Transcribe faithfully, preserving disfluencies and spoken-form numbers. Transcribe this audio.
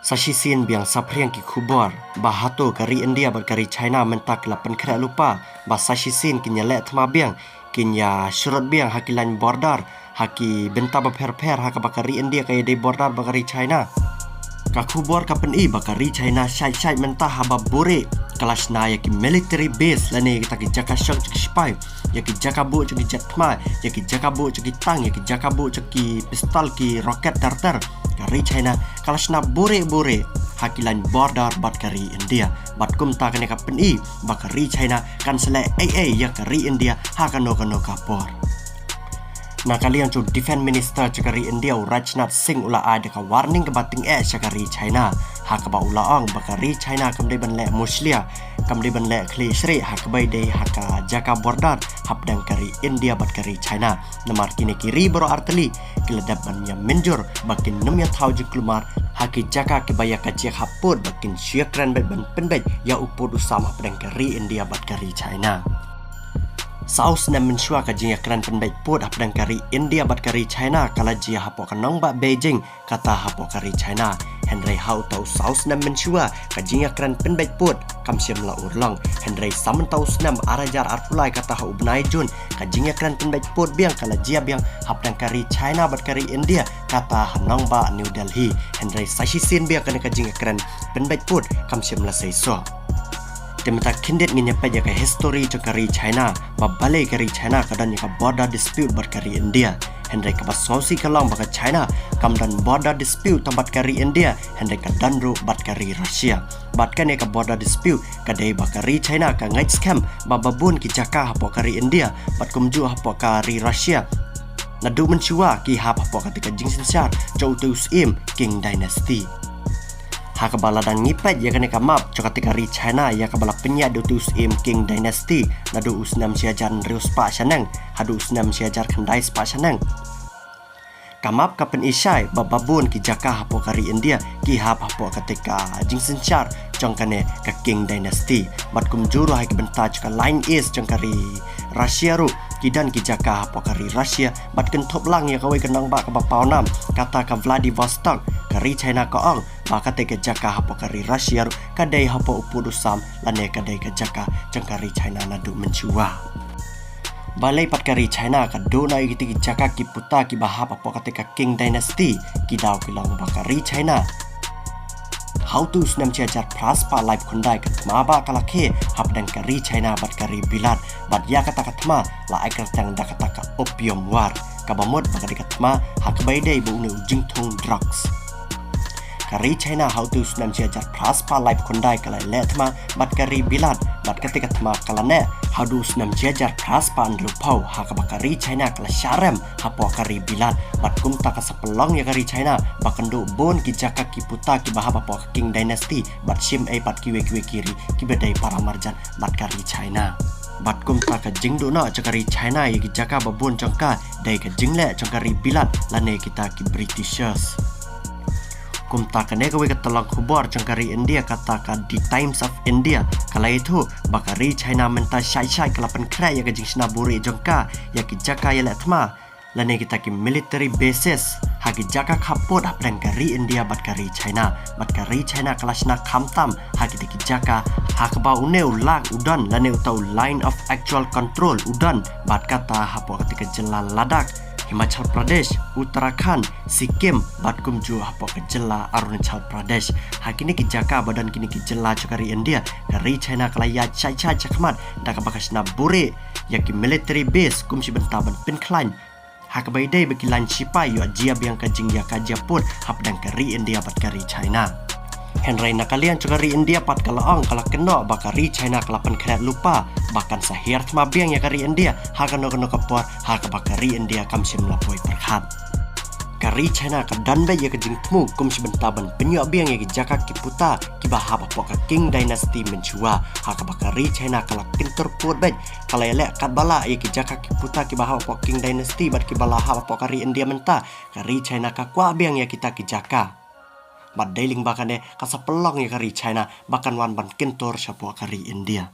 Sa shisien biang sa phriang ki khubor ba hato ka ri India bad ka ri China mynta ki la pynkhreh lypa, ba sa shisien kin ïaleh thma biang, kin ïashrut biang ha ki lain border ha ki bynta bapher bapher ha kaba ka ri India ka ïadei border bad ka ri China. Ka khubor ka pyni ba ka ri China shait shait mynta haba buhrieh ka la shna ïa ki military base lane kita ki jaka shong jong ki sipai, ïa ki jaka buh jong ki jet thma, ïa ki jaka buh jong ki tank, ïa ki jaka buh jong ki pistol, ki rocket ter ter. Ka ri China ka la shna buhrieh buhrieh ha ki lain border bad ka ri India. Bad kumta kane ka pyni ba ka ri China kan sa leh ei ei ïa ka ri India ha kano kano ka por. Na ka liang jong u Defence Minister jong ka ri India, u Rajnath Singh, u la ai da ka warning kaba tyngeh sha ka ri China, ha kaba u la ong ba ka ri China kam dei ban leh mushlia, kam dei ban leh khlieh shrieh ha kaba ïadei ha ka jaka border hapdeng ka ri India bad ka ri China. Namar kine ki ri baroh artylli ki la dep ban ïamynjur ba kin nym ïathaw jingkulmar ha ki jaka kiba ïa ka jia hapoh ba kin shu ïakren beit ban pynbeit ïa u pud u sam hapdeng ka ri India bad ka ri China. Saw snem mynshuwa ka jingïakren pynbeit pud hapdeng ka ri India bad ka ri China ka la jia hapoh ka nongbah Beijing, kata hapoh ka ri China. Hynrei ha uta u saw snem mynshuwa ka jingïakren pynbeit pud kam shym la urlong. Hynrei sa mynta u snem ar hajar arphew lai, kata ha u bnai Jun, ka jingïakren pynbeit pud biang ka la jia biang hapdeng ka ri China bad ka ri India, kata ha nongbah New Delhi. Hynrei sa shisien biang kane ka jingïakren pynbeit pud kam shym la seisoh. Te mynta khyndiat ngin ïa peit ïa ka history jong ka ri China, ba balei ka ri China ka don ïa ka border dispute bad ka ri India. Hynrei kaba sngewsih ka long ba ka China kam don border dispute tang bad ka ri India, hynrei ka don ruh bad ka ri Russia. Bad kane ka border dispute ka dei ba ka ri China ka ngeit skhem ba babun ki jaka hapoh ka ri India bad kumjuh hapoh ka ri Russia naduh mynshuwa ki hap hapoh kata ka jingsynshar jong uta u syiem Qing Dynasty. Ha kaba lada ngi peit ïa kane ka map jong kata ka ri China ïa kaba la pynïaid da uta u syiem Qing Dynasty naduh u snem shi hajar hynriew spah shaneng haduh u snem shi hajar khyndai spah shaneng. Ka map ka pyni shai ba babun ki jaka hapoh ka ri India ki hap hapoh kata ka jingsynshar jong kane ka Qing Dynasty. Bad kumjuh ruh ha ki bynta jong ka Line East jong ka ri Russia ruh ki don ki jaka hapoh ka ri Russia. Bad kynthup lang ïa kawei ka nongbah kaba pawnam, kata ka Vladivostok, ka ri China ka ong ba kata ka jaka hapoh ka ri Russia ruh ka dei hapoh u pud u sam lane ka dei ka jaka jong ka ri China naduh mynshuwa. Balei pat ka ri China ka duh noh ïa kita ki jaka ki puta kiba hap hapoh kata ka Qing Dynasty? Ki daw ki long ba ka ri China ha uta u snem shi hajar phra spah laiphew khyndai ka thma ba ka la khie hapdeng ka ri China bad ka ri Bilat. Bad ïa kata ka thma la ai kyrteng da kata ka Opium War, kaba mut ba ka dei ka thma ha kaba ïadei bad une u jingthung drugs. Ka ri China ha uta u snem shi hajar phra spah laiphew khyndai ka la leh thma bad ka ri Bilat, bad kata ka thma ka la neh haduh u snem shi hajar phra spah hynriewphew, ha kaba ka ri China ka la shah rem hapoh ka ri Bilat. Bad kumta ka sa pynlong ïa ka ri China ba kan duh bun ki jaka ki puta kiba hap hapoh ka Qing Dynasty bad shim ei pat kiwei kiwei ki ri kiba dei para marjan bad ka ri China. Bad kumta ka jingduh noh jong ka ri China ïa ki jaka babun jong ka dei ka jingleh jong ka ri Bilat lane kita ki Britishers. Kumta kane kawei ka tyllong khubor jong ka ri India, kata ka The Times of India, ka la ïathuh ba ka ri China mynta shait shait ka la pynkhreh ïa ka jingshna buhrieh jong ka ïa ki jaka ïaleh thma lane kita ki military bases ha ki jaka khappud hapdeng ka ri India bad ka ri China. Bad ka ri China ka la shna khamtam ha kita ki jaka, ha kaba une u lad u don lane uta u Line of Actual Control u don bad kata hapoh kata ka jylla Ladakh, Himachal Pradesh, Uttarakhand, Sikkim bad kumjuh hapoh ka jylla Arunachal Pradesh. Ha kine ki jaka ba don kine ki jylla jong ka ri India, ka ri China ka la ïaid shait shait shakhmat da kaba ka shna buhrieh ïa ki military base kum shi bynta ban pynkhlaiñ ha kaba ïadei bad ki lain shipai ïoh jia biang ka jingïakajia pud hapdeng ka ri India bad ka ri China. Hynrei na ka liang jong ka ri India pat ka la ong, ka la kynnoh ba ka ri China ka la pynkhreh lypa ba kan sa hiar thma biang ïa ka ri India ha kano kano ka por ha kaba ka ri India kam shym la poi pyrkhat. Ka ri China ka don beit ïa ka jingthmu kum shi bynta ban pynïoh biang ïa ki jaka ki puta kiba hap hapoh ka Qing Dynasty mynshuwa, ha kaba ka ri China ka la kyntur pud beit, ka la ïaleh katba lah ïa ki jaka ki puta kiba hap hapoh Qing Dynasty bad kiba la hap hapoh ka ri India mynta. Ka ri China ka kwah biang ïa kita ki jaka. Bad dei lyngba kane ka sa pynlong ïa ka ri China ba kan wan ban kyntur shapoh ka ri India.